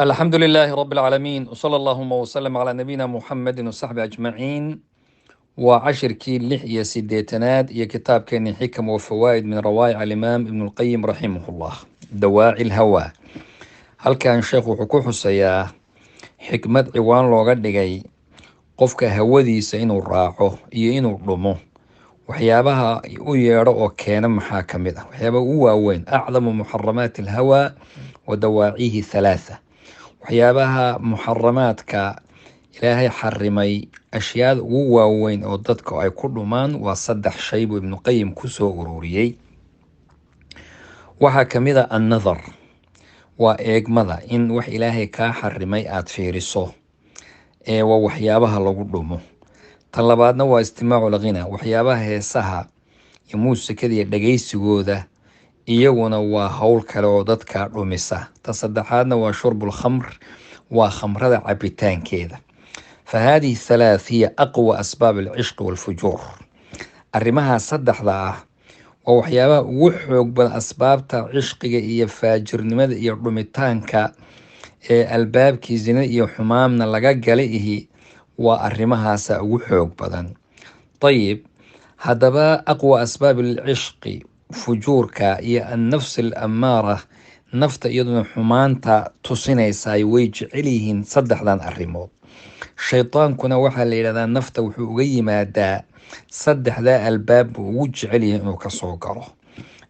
الحمد لله رب العالمين، وصلى اللهم وسلم على نبينا محمد وصحبه أجمعين. Waa cashirkii 86aad iyo kitaabkeeni Xikam wa Fawaa'id min rawaa'ic alimaam Ibn Lqayim raximahullah, Dawaaci Lhawaa. Halkan sheekhu wuxuu ku xusayaa xikmad ciwaan looga dhigay qofka hawadiisa inuu raaco iyo inuu dhumo. Waxyaabaha u yeedho oo keena maxaa ka mid ah? Waxyaabaha ugu waaweyn, acdamu muxaramaati alhawaa wa dawaacihi halaatha, waxyaabaha muxaramaadka Ilaahay xarimay, ashyaada ugu waaweyn oo dadka ay ku dhumaan waa saddex shay buu Ibnu Qayim kusoo ururiyey. Waxaa kamid a annadar, waa eegmada, in wax Ilaahay kaa xarimay aada fiiriso, ee waa waxyaabaha lagu dhumo. Tan labaadna waa istimaacu lghina, waxyaabaha heesaha iyo muusikada iyo dhageysigooda, iyaguna waa howl kale oo dadka dhumisa. Ta saddexaadna waa shurbul khamr, waa khamrada cabitaankeeda. Fa haadihi thalaath hiya aqwa asbaab alcishqi walfujuur. Arrimaha saddexda ah waa waxyaabaha ugu xoog badan asbaabta cishqiga iyo faajirnimada iyo dhumitaanka, ee albaabkii zina iyo xumaamna laga gala ihi waa arrimahaasa ugu xoog badan. Ayib, haddaba aqwa asbaab alcishqi, fujuurka iyo annafs alammaara, nafta iyaduna xumaanta tusinaysa, way jecel yihiin saddexdan arrimood. Shaytaankuna waxaa la yidhahdaa nafta wuxuu uga yimaadaa saddexdaa albaab buu ugu jecel yahay inuu kasoo galo.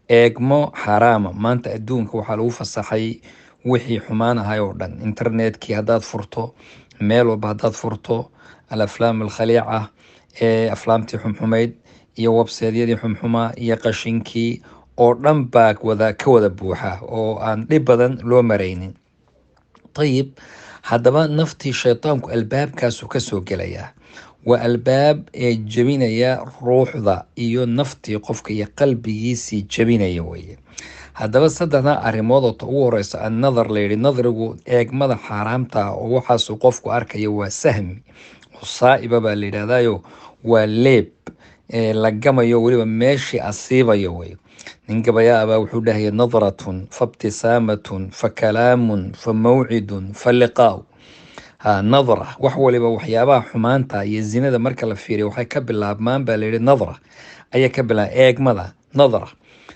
Eegmo xaaraama. Maanta adduunka waxaa lagu fasaxay wixii xumaan ahay oo dhan. Internetkii haddaad furto, meel walba haddaad furto, alaflaam alkhaliica ee aflaamtii xumxumayd iyo websaydyadii xumxumaa iyo qashinkii oo dhan baa wada ka wada buuxa oo aan dhib badan loo maraynin. Ayib, haddaba naftii shaytaanku albaabkaasuu kasoo gelayaa. Waa albaab ee jebinaya ruuxda iyo naftii qofka iyo qalbigiisii jebinaya weye. Haddaba saddexdan arrimood oo ta ugu horeysa annadar la yidhi, nadrigu eegmada xaaraamta oo waxaasuu qofku arkaya waa sahmi oo saa'iba baa la yidhahdayo, waa leeb ee la gamayo, weliba meeshii asiibayo wey. Nin gabayaa baa wuxuu dhahaya: nadratun faibtisaamatun fa kalaamun fa mawcidun fa liqaau. Ha nadra, wax waliba waxyaabaha xumaanta iyo zinada marka la fiiriyo waxay ka bilaabmaan baa layidhi nadra ayaa ka bilaab, eegmada, nadra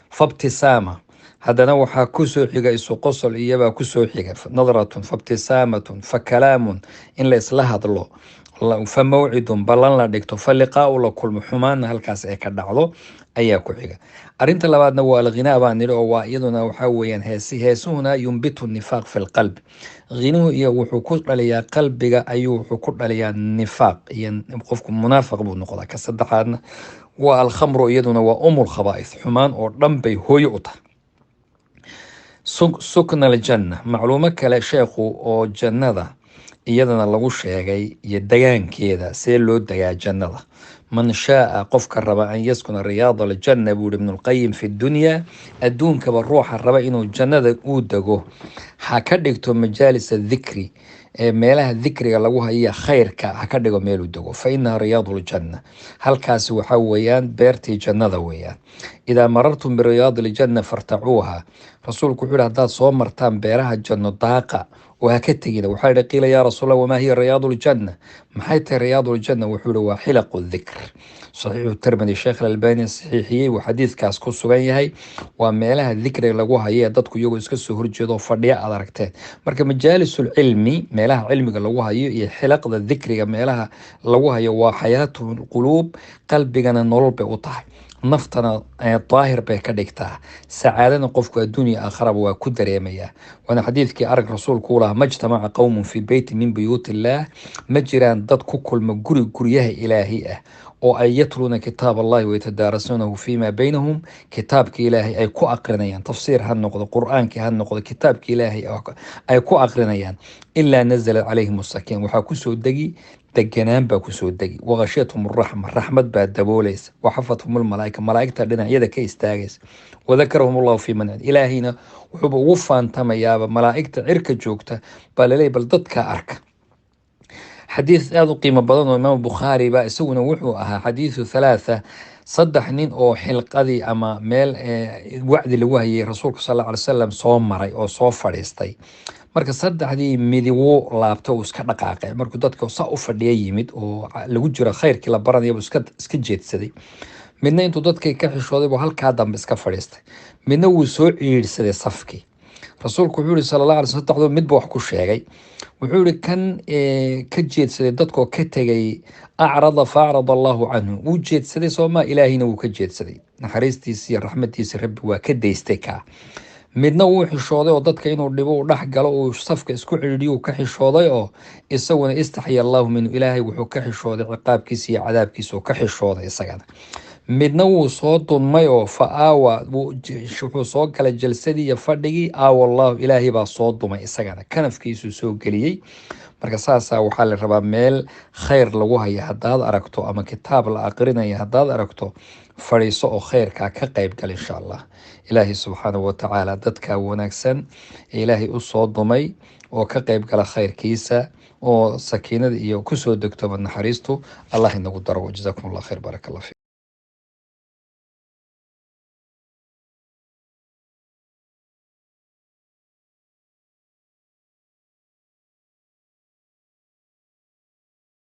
faibtisaama, haddana waxaa kusoo xiga isu qosol iyabaa kusoo xiga. Nadratun faibtisaamatun fa kalaamun, in la isla hadlo, fa mawcidun, ballan la dhigto, fa liqaau, la kulmo, xumaanna halkaas ay ka dhacdo ayaa ku xiga. Arrinta labaadna waa alghinaa baan nidhi, oo waa iyaduna waxaa weeyaan heesi. Heesuhuna yumbitu nifaaq fi lqalbi, ghinuhu iyo wuxuu ku dhaliyaa qalbiga, ayuu wuxuu ku dhaliyaa nifaaq iyo qofku munaafiq buu noqdaa. Ka saddexaadna waa alkhamru, iyaduna waa umul khabaa'ith, xumaan oo dhan bay hooyo u tahay. Sukna aljanna, macluumo kale sheekhu oo jannada iyadana lagu sheegay iyo degaankeeda, see loo degaa jannada. Man shaaa, qofka raba, an yaskuna riyaad aljanna, buu yihi Ibnulqayim, fi dunya, adduunkaba ruuxa raba inuu jannada uu dego, ha ka dhigto majaalis adikri, ee meelaha dikriga lagu haya, khayrka ha ka dhigo meeluu dego. Fa inaha riyaadu ljanna, halkaasi waxaa weeyaan beertii jannada weeyaan. Idaa marartum biriyaadi aljanna fartacuuha, rasuulku wuxuu yihi: haddaad soo martaan beeraha janno, daaqa oo ha ka tegina. Waxaa yihi: qiila yaa rasuul, wamaa hiya riyaadu ljanna? Maxay tahay riyaadu ljanna? Wuxuu yihi: waa xilaqu dikr. Saxiixu Tirmidi, Sheekh Alalbani saxiixiyey, uu xadiidkaas ku sugan yahay. Waa meelaha dikriga lagu hayo ee dadku iyagoo iska soo horjeedo fadhiya aad aragteen. Marka majaalisulcilmi, meelaha cilmiga lagu hayo, iyo xilaqda dikriga meelaha lagu hayo waa xayaatu quluub, qalbigana nolol bay u tahay, naftana daahir bay ka dhigtaa, sacaadana qofku adduunya aakharaba waa ku dareemayaa. Waana xadiidkii arag rasuulku u lahaa: ma jtamaca qowmun fii beyti min buyuut illaah, ma jiraan dad ku kulma guri guryaha Ilaahi ah oo ay yatluuna kitaab Allahi wayatadaarasuunahu fima baynahum, kitaabka Ilaahay ay ku aqrinayaan, tafsiir ha noqdo, Qur-aankii ha noqdo, kitaabka Ilaahay ay ku aqrinayaan, ilaa nazalat calayhim asakiin, waxaa kusoo degi deganaan baa kusoo degi, waqashiyathum raxma, raxmad baa daboolaysa, waxafathum lmalaaika, malaaigta dhinacyada ka istaagaysa, wadakarahum Allahu fi man, Ilaahayna wuxuuba ugu faantamayaaba malaaigta cirka joogta baa laleeyahy bal dadkaa arka. Xadiis aada u qiimo badan oo Imaam Bukhaari baa isaguna wuxuu ahaa xadiisu thalaatha, saddex nin oo xilqadii ama meel wacdi lagu hayay rasuulka sal alla alay wasalam soo maray oo soo fadhiistay. Marka saddexdii midi wuu laabtay, uu iska dhaqaaqay markuu dadka saa u fadhiya yimid oo lagu jiro khayrkii la baranaya buu iska jeedsaday. Midna intuu dadkii ka xishooday buu halkaa dambe iska fadhiistay. Midna wuu soo ciidhsaday safkii. Rasuulku wuxuu yihi sala Allah alay sl, saddexdoo midba wax ku sheegay. Wuxuu yihi kan ka jeedsaday dadkoo ka tegay, acrada fa acrada Allahu canhu, wuu jeedsaday sooma, Ilaahayna wuu ka jeedsaday, naxariistiisi iyo raxmadiisi Rabbi waa ka daystay kaa. Midna wuu xishooday oo dadka inuu dhibo, uu dhex galo, uu safka isku cidhiidhiyo uu ka xishooday, oo isaguna istaxya Allahu minhu, Ilaahay wuxuu ka xishooday ciqaabkiisa iyo cadaabkiisa, uu ka xishooday isagana. Midna wuu soo dunmay oo fa aawa, wuxuu soo galay jalsadii iyo fadhigii, aawa Allahu, Ilaahay baa soo dumay isagana, kanafkiisuu soo geliyey. Marka saasaa waxaa la rabaa, meel khayr lagu hayo haddaad aragto ama kitaab la aqrinaya haddaad aragto, fadhiiso oo khayrkaa ka qayb gal insha Allah. Ilaahay subxaanahu watacaala dadka wanaagsan ee Ilaahay u soo dumay oo ka qayb gala khayrkiisa oo sakiinada iyo kusoo degtoba naxariistu, Allah inagu daro. Jazaakum Allah khayr, baaraka Allah fiik.